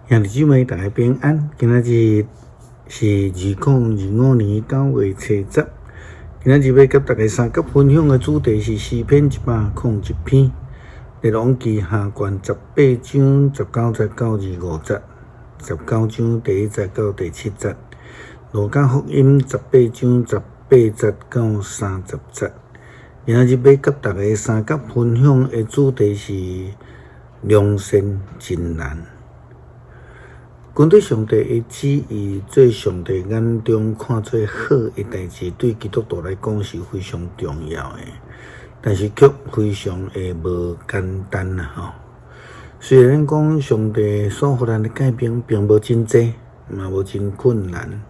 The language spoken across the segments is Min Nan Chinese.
兄弟姊妹，大家平安。今仔日是2025年9月初十。今仔日欲佮大家相佮分享的主題是詩篇101篇，列王記下卷十八章十九節到25節，19章第一節到第七節，路加福音十八章十八節到30節。今仔日欲佮大家相佮分享的主題是良善真難。根據上帝的旨意，做上帝眼中看做好的代誌，對基督徒來講是非常重要的，但是卻非常的無簡單啊！吼，雖然講上帝所予咱的誡命並無真濟，嘛無真困難，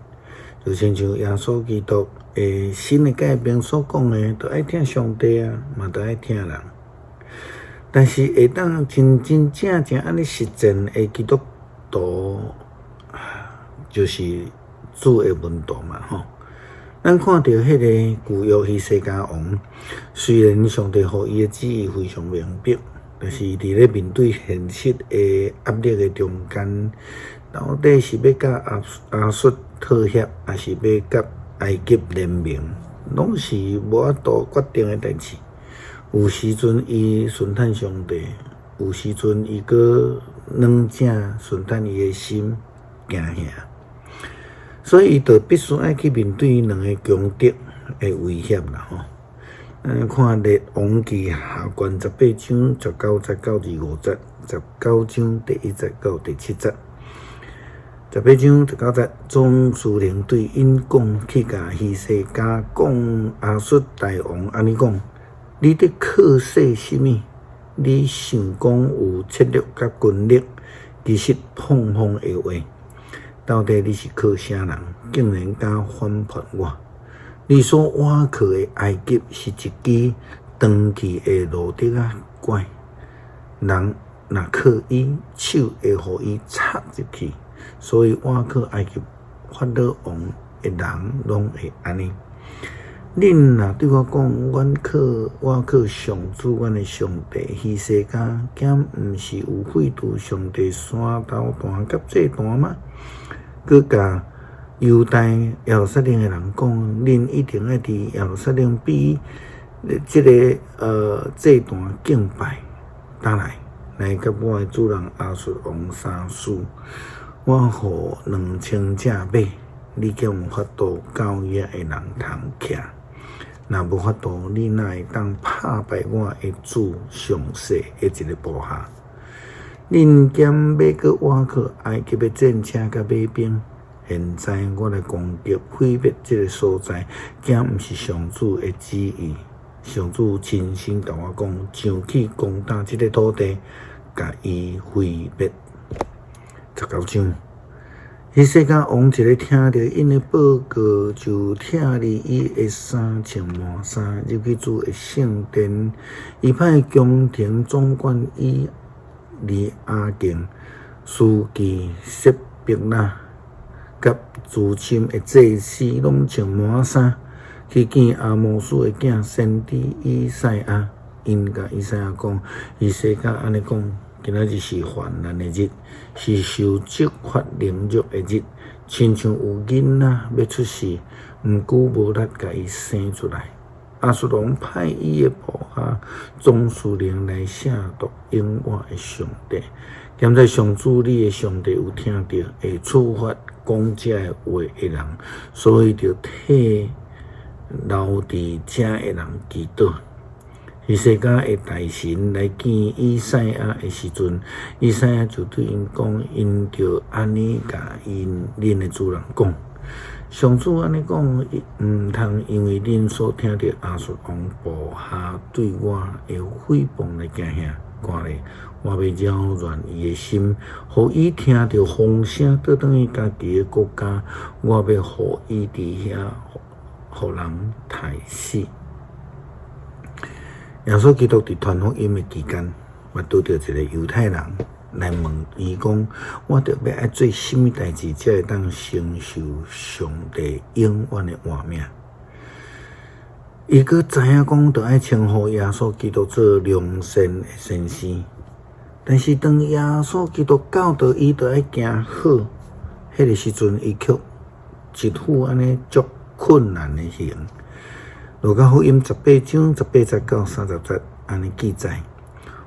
就親像耶穌基督的新的誡命所講的，著愛疼上帝啊，嘛著愛疼人。但是會當真真正正按呢實踐的基督徒，就是主的門徒嘛，吼。咱看著彼个舊約希西家王，雖然上帝予伊的旨意非常明白，但是佇咧面對現實的壓力的中間，到底是欲佮亞述妥協，抑是欲佮埃及聯盟，攏是無法度決定的代誌。有時陣伊試探上帝，有時陣伊閣軟正試探伊的心驚嚇，所以伊就必須愛去面對兩个強敵的威脅啦吼。咱看列王記下卷十八章十九節到25節，19章第一節到第七節。十八章十九節，總司令對𪜶講，去共希西家講，亞述大王按呢講：你佇靠勢啥物？你想講有策略佮軍力，其實膨風的話，到底你是靠啥人，竟然敢反叛我？你所倚靠的埃及是一支斷去的蘆竹仔拐，人若靠伊，手會予伊插入去，所以倚靠埃及法老王的人攏會按呢。恁若對我講，阮靠倚靠上主，阮的上帝，希西家，敢毋是有廢除上帝山頭壇佮祭壇嗎？閣共猶大耶路撒冷的人講，恁一定愛佇耶路撒冷比這个祭壇敬拜，倒來來佮我的主人亞述王相事，我予2000隻馬，你敢有法度到遐的人通騎？若無法度，你哪會當拍敗我的主上世的一个部下？恁敢欲閣倚靠埃及的戰車佮馬兵？現在我來攻擊毀滅這个所在，敢毋是上主的旨意？上主親身共我講，上去攻打這个土地，共伊毀滅。19章，希西家王一个聽著𪜶的報告，就拆離伊的衫，穿麻衫，入去主的聖殿。伊派宮廷總管以利亞敬、書記洗伯納佮資深的祭司，攏穿麻衫去見亞摩斯的囝先知以賽亞。𪜶共以賽亞講：希西家按呢講，今仔日是患難的日，是受責罰凌辱的日，親像有囡仔欲出世，毋過無力共伊生出來。亞述王派伊的部下總司令來褻瀆永活的上帝。現在上主你的上帝有聽著，會處罰講這个話的人，所以著替留佇遮的人祈禱。希西家的大臣來見以賽亞的時陣，以賽亞就對𪜶講：𪜶著按呢共𪜶恁的主人講，上主按呢講，毋通因為恁所聽著亞述王部下對我的誹謗來驚嚇。看咧，我欲擾亂伊的心，予伊聽著風聲，倒轉去家己的國家。我欲予伊佇遐，予人刣死。耶穌基督佇傳福音的期間，嘛拄著一个猶太人來問伊講：我著欲愛做啥物代誌，才會當承受上帝永遠的活命？伊閣知影講，著愛稱呼耶穌基督做良善的先生。但是當耶穌基督教導伊，著愛行好，彼个時陣伊卻一副按呢足困難的形。路加福音18章18節到30節按呢記載，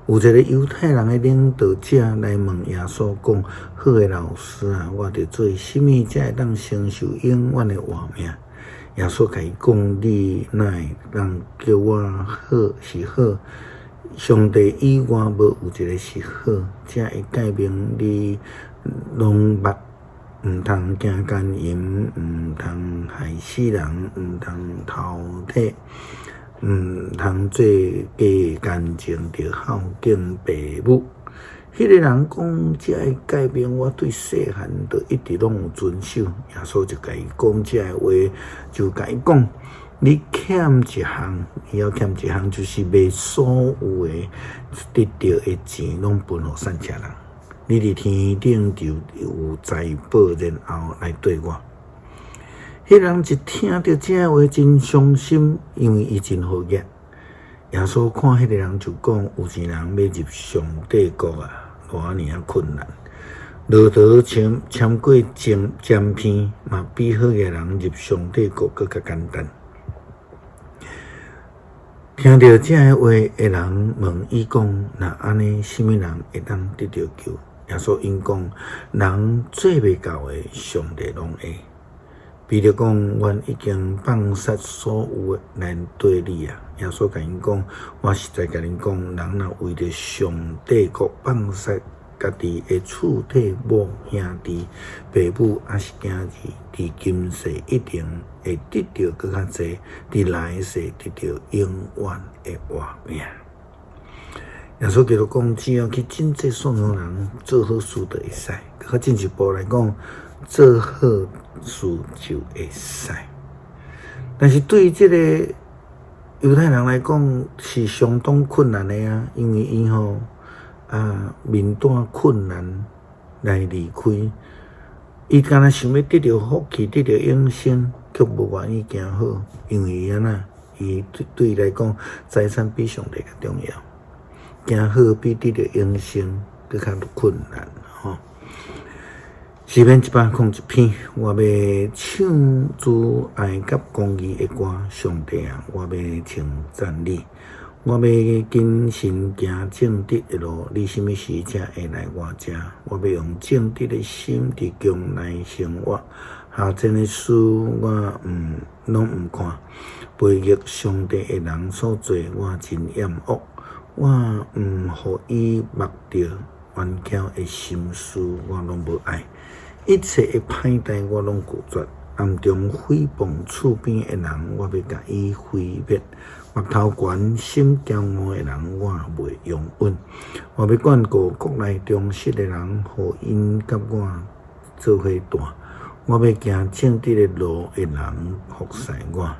有一个猶太人的領導者來問耶穌講：好的老師啊，我著做啥物才會當承受永遠的活命？耶穌共伊講：你哪會當叫我好是好？上帝以外無有一个是好，這个誡命你攏捌，毋通行姦淫，毋通害死人，毋通偷提，毋通做假見證，著孝敬爸母。彼个人講：這个誡命我對細漢就一直攏有遵守。耶穌就共伊講這个話，就共伊講：你欠一項，你猶欠一項，就是賣所有的得著的錢，攏分予散赤人。你佇天頂就有財寶，然後來綴我。彼人一聽著這話，真傷心，因為伊真好額。耶穌看彼个人就講：有錢人欲入上帝國啊，偌爾仔困難。駱駝穿穿過針針鼻，嘛比好額人入上帝國閣較簡單。聽著這个話的人問伊講：若按呢，啥物人會當得著救？耶穌應講：人做袂到的，上帝攏會。彼得講：阮已經放捨所有的來綴你啊！耶穌共𪜶講：我實在共恁講，人若為著上帝國放捨家己的厝體、某、兄弟、爸母，抑是囝兒，佇今世一定會得著閣較濟，佇來世得著永遠的活命。耶穌基督講，只要去拯濟散養人，做好事就會使。閣較進一步來講，做好事就會使。但是對這个猶太人來講是相當困難的啊，因為𪜶吼啊面帶困難來離開，伊敢若想欲得著福氣、得著永生，卻無願意行好，因為伊按怎？伊對對伊來講，財產比上帝較重要，行好比得著永生閣較困難吼。詩篇101篇，我欲唱主愛佮公義的歌，上帝啊，我欲稱讚你。我欲謹慎行正直的路，你啥物時才會來我遮？我欲用正直的心佇宮內生活，下賤的事我毋攏毋看。背逆上帝的人所做，我真厭惡。我毋予伊目著冤巧的心思，我攏無愛。一切的歹代我攏拒絕，暗中誹謗厝邊的人，我欲共伊毀滅。目頭懸、心驕傲的人，我袂容忍。我欲勸告國內忠實的人，予𪜶佮我做伙蹛。我欲行正直的路的人，服侍我。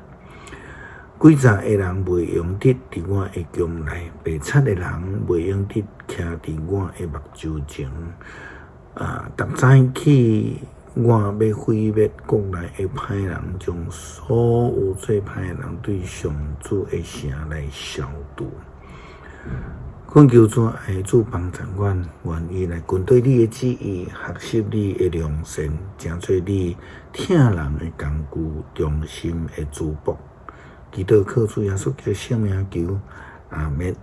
詭詐的人袂用得佇我的宮內，白賊的人袂用得徛佇我的目睭前。啊！逐早起，我欲毀滅國內的歹人，將所有做歹的人對上主的城來消除。懇求主愛主幫贊阮，願意來跟隨你的旨意，學習你的良善，成做你疼人的工具，忠心的主僕。祈禱靠主耶穌基督聖名求，阿們。